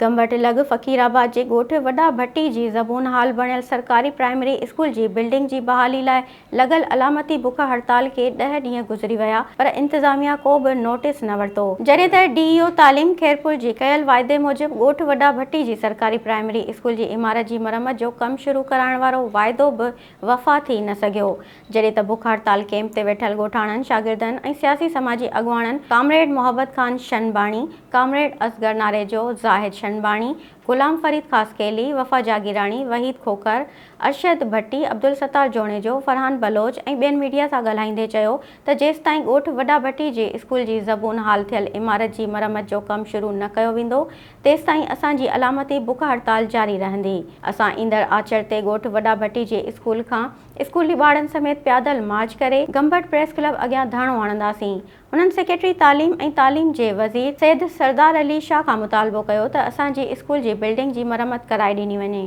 گمبٽ لڳ فقير آباد جي ڳوٺ وڏا ڀٽي جي زبون حال بڻيل سرڪاري پرائمري اسڪول جي بلڊنگ جي بحالي لاء لڳل علامتي بک هڙتال کي ڏهه ڏينهن گذري ويا پر انتظاميا ڪو به نوٽيس نه ورتو. جڏهن ته ڊي اي او تعليم خيرپور جي ڪيل واعدي موجب ڳوٺ وڏا ڀٽي جي سرڪاري پرائمري اسڪول جي عمارت جي مرمت جو ڪم شروع ڪرائڻ وارو واعدو به وفا ٿي نه سگهيو. جڏهن ته بک هڙتال ڪئمپ تي ويٺل ڳوٺاڻن، شاگردن ۽ سياسي سماجي اڳواڻن ڪامريڊ محبت خان شنباڻي، ڪامريڊ اصغر ناريجو، زاهد شنباڻي، غلام فريد خاصخيلي، وفا جاگيراڻي، وحيد کوکر، ارشد ڀٽي، عبدالستار جوڻيجو، فرحان بلوچ ۽ ٻين ميڊيا سان ڳالهائيندي چيو ته جيستائين ڳوٺ وڏا ڀٽي جي اسڪول جي زبون حال ٿيل عمارت جي مرمت جو ڪم شروع نه ڪيو ويندو تيستائين اسان جي علامتي بک هڙتال جاري رهندي. اسان ايندڙ آچر تي ڳوٺ وڏا ڀٽي جي اسڪول کان اسڪولي ٻارڙن سميت پيادل مارچ ڪري گمبٽ پريس ڪلب اڳيان ڌرڻو هڻنداسين. هنن سيڪريٽري تعليم ۽ تعليم جي وزير سيد سردار علي شاهه کان مطالبو ڪيو ته اسان جي اسڪول جي بلڊنگ جي مرمت ڪرائي ڏني وڃي.